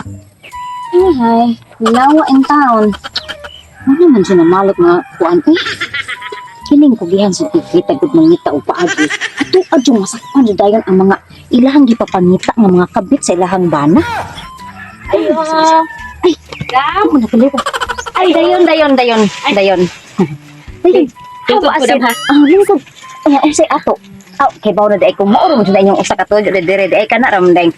Ay, hay. Milawa in town. Ano man siya namalot nga kuan eh? Kining kugihan sa tikita gud mangita og paagi. Ato adyo masakpan jud dayon ang mga ilahang gipapangita nga mga kabit sa ilahang bana. Ay, ay, dam na ko. Ay, dayon, dayon, dayon, dayon. Dayon. Lingkod ko, dam, ha? Ah, lingkod. Ay, ay, say ato. Aw, kay bawo na di ko mao mo jud inyong usa ka tuod dire di ka na ramdeng.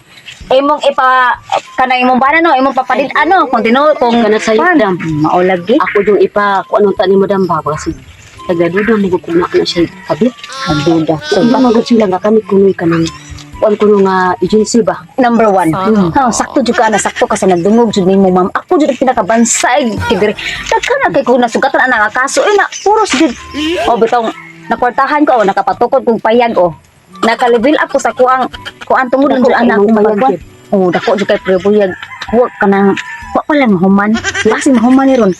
Imong ipa kanang imong bana no, imong papalit ano kung tinuod kung Kana sayo, kuan. dam. Mao lagi. Ako yung ipa kung anong tani mo, dam, ba kasi tagaduda mo ko na na siya kabit. Duda. So ba magud sila nga kani kunoy kanang kuan kuno nga agency ba? Number one. Oh, sakto jud ka na, sakto ka sa nagdungog jud nimo, ma'am. Ako jud ang pinakabansay kay diri. Daghan na kay kung nasugatan ana nga kaso eh na puros jud. O bitong nakwartahan ko o nakapatukod kong payag o. Naka-level up ko sa kuang kuan tungod lang Dako jud kay ana imong akong payag, pagkuan. Oh, dako jud kay pribuyag. Wa ka nang wa pa lang mahuman. Basi mahuman ni ron.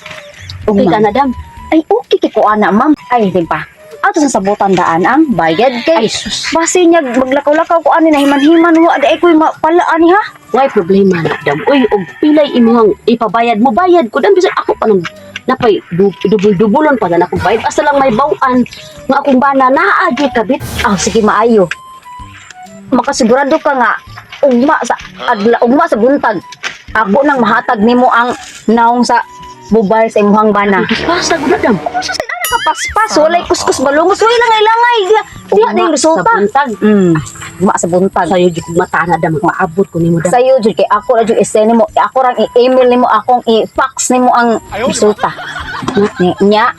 Okay ka na, dam? Ay, okay kay ko ana, ma'am. Ay, di pa. Ato sa sabutan daan ang bayad kay. Ay sus. Basi niya maglakaw-lakaw ko ani na himan-himan wa di ay ko'y mapala ani ha. Way problema na, dam. Uy, og pilay imong ipabayad mo bayad ko, dam, bisan ako pa nang napay dubol-dubulon pa na akong bayad basta lang may baw-an nga akong bana naa gyud kabit. Ah, sige maayo. Makasigurado ka nga ugma sa adla, ugma sa buntag. Ako nang mahatag nimo ang naong sa mobile sa imong bana. Basta gud na, dam. Sus, ana ka paspas, walay kuskus balungos, walay langay-langay. Diya, diya na yung Ugma resulta. sa buntag. Ugma sa buntag. Sayo jud kog mata na, dam, maabot ko nimo, dam. Sayo jud kay ako ra jud i-send nimo, ako rang i-email nimo, akong i-fax nimo ang resulta. Nya,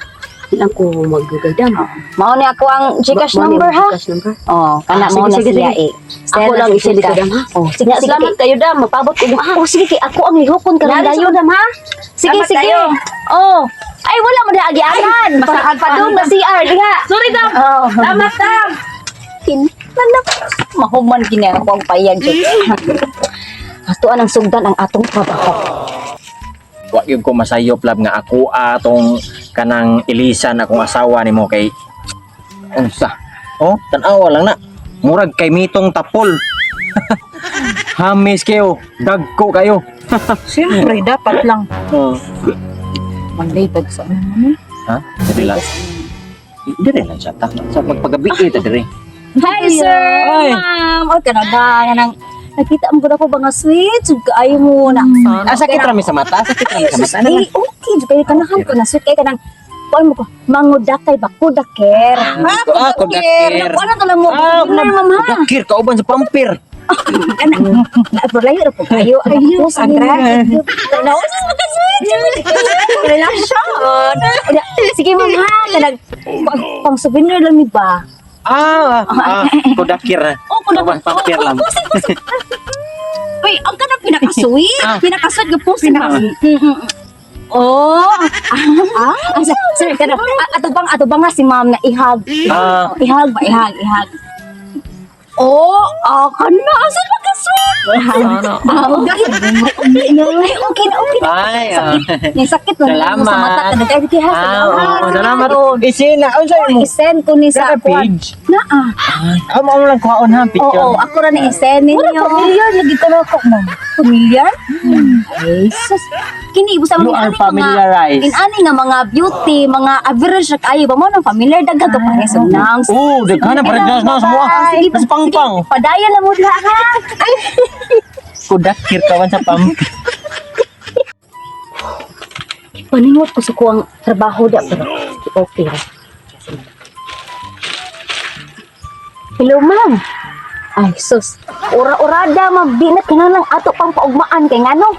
Lang ko maggugay, dam. mao ni ako ang GCash Mao ni number ang ha. GCash number. Oh, kana Ah, mo sige, na sige, siya sige. eh. Ako lang i-send dito, dam, ha? Oh, sige, Nya, sige. salamat kayo, dam. Mapabot ko ha. Oh, sige kay ako ang lihokon karon Nari sa dayon. dam, ha? Sige, Salamat sige. kayo. Oh. Ay, wala mo na agianan. Masahan pa Padung na CR diha. Sorry, dam. Oh. Salamat, dam. Kin. Manap. Mahuman kini ako ang payag jud. Atuan ang sugdan ang atong trabaho. Wa gyud ko masayop, lab, nga ako atong kanang ilisan akong asawa nimo kay unsa. Oh, tan-awa lang na. Murag kay mitong tapol. Hamis kayo, dagko kayo. Siyempre, dapat lang. Oh. Manday sa ano naman. Ha? Diri lang. Diri lang siya ta. Sa magpagabi eh, ta diri. Hi, sir. Ay. Ma'am. Oh, kana ba nang nakita mo gud ako ba nga sweet jud kaayo mo na. Ah, sakit rami sa mata, sakit rami sa mata. Eh, okay, jud kayo kanahan ko na sweet kay kanang kuan mo ko mangudak kay bakudaker. Ah, kudakir. Kuan na lang mo. Ah, Ma'am ha. kudakir kauban sa pampir. Ana, pero layo ra po kayo. Ay, Sandra. Nausas mo ka sweet. Relasyon. Unya, sige ma'am ha, kanang pang souvenir lang ni ba? Ah, ah, kudakir. Oh, kudak. Kauban pampir lang. Uy, ang kanang pinaka-sweet. Ah. Pinaka-sweet nga po Oh, ah, ah, sir, sir, kana ato bang nga si ma'am na ihag. Ah. Ihag ba, ihag, ihag. Oh, ah, kana asa pa ka sweet. Ah, okay. Ay, okay na, okay na. Ay, ah. Yung sakit na lang sa mata Salamat. kana kay ha. Ah, oo, salamat. Isina, unsa mo? I-send ko ni sa Sa kuan. page. Na ah. Ah, mao lang kuhaon ha, picture. Oo, ako ra ni i-send ninyo. Familiar, lagi ka na ako, ma'am. Familiar? Ay, sus. Kini ibusa You mo are familiarized. Inani nga mga beauty, mga average ra kaayo ba mo nang familiar daghan ka pa sa nang. Oh, daghan na parang na semua. Sige, Mas pangpang. Padayon na mo diha ha. Kudakir kawan sa pampir. Paningot ko sa kuang trabaho da pero sige, okay ra. Hello, ma'am. Ay, sus. Ura-urada, ma'am. Di na kinahanglan ato pang paugmaan kay ngano.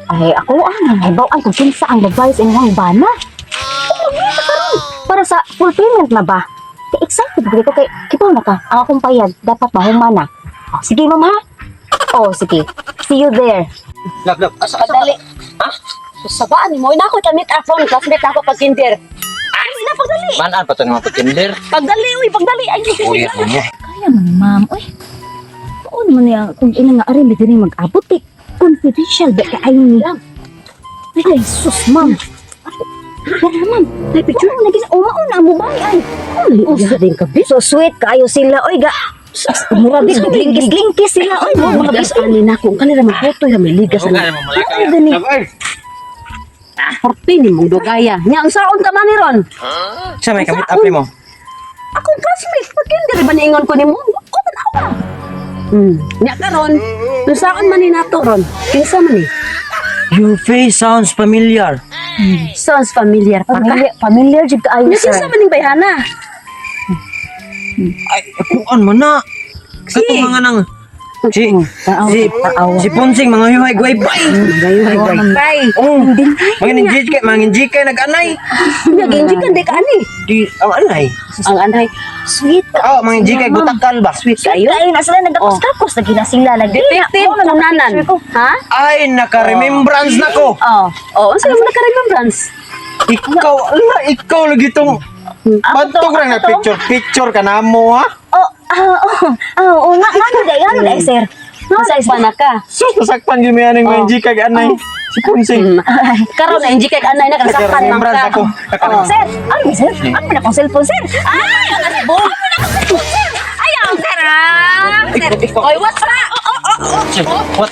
Ay, ako ah, nahibaw-an kung kinsa ang babae sa inyong bana. Oh, mangita karon. Para sa full payment na ba? Kay excited gud ko kay kibaw na ka. Ang akong payag dapat mahuman na. Oh, sige, ma'am ha. Oh, sige. See you there. Lap, lap. Asa, asa. Padali. Sabaan mo na ako meet up phone classmate ako pag kinder. Ay, na pagdali. Manan pa to ni mga pagkinder. Pagdali uy, pagdali ay. Uy, ako mo. Kaya man, ma'am. Uy, oo naman niya. Kung ina nga arin, dito rin mag-abot eh. Confidential ba kaayo ni? Ay, sus, ma'am. Tara, ma'am. May picture. Oo, naging umaon na ang babae ay. Oh, din ka So sweet kaayo sila. Oy, ga. Murag lingkis-lingkis sila oy, mo mga Ligas ani nako, kanila maputoy ra may ligas ani. Ay, gani. Forte ni mong dugaya. Nya ang saon ka man ni ron? Sa may kamit up nimo. Akong classmate, pag hindi ba niingon ko nimo? O tanawa. Nya karon, ang saon man ni nato ron? Kinsa man ni? Your face sounds familiar. Sounds familiar pa ka. Familiar, familiar jud kaayo, Nya sir. kinsa man ning bayhana? Ay, kuan man na. Kato mga nang si si si Ponsing mga yuhay guay bay. Bay. Oh, mga ninjik kay mga ninjik kay nag-anay. Nya ginji kan di ka ani. Di ang anay. Ang anay. Sweet ka. Oh, mga ninjik kay gutakal ba? Sweet Kayo kayo. ay na sila nagkakos-takos lagi na sila lagi. Detective kunanan. Ha? Ay, naka-remembrance na ko. Oh. Oh, unsa man naka-remembrance? Ikaw, ala, ikaw lagi tong Bantog ra nga picture picture ka na mo ha. Oh, ah, oh, ah, oh, nga nga ano dai, ano dai, sir? Nga pa na ka. Sus, nasakpan gyud mi aning mga ninjik kay anay. Si Ponsing. Karon na inji kay anay na kasaktan man Naka-remembrance ka. ako. Oh. Sir, ano sir? Ano na akong cellphone, sir? Ay, ang cellphone. Ano na akong cellphone, sir? Ayaw, sir. Ah, sir. Oy, what's up? What?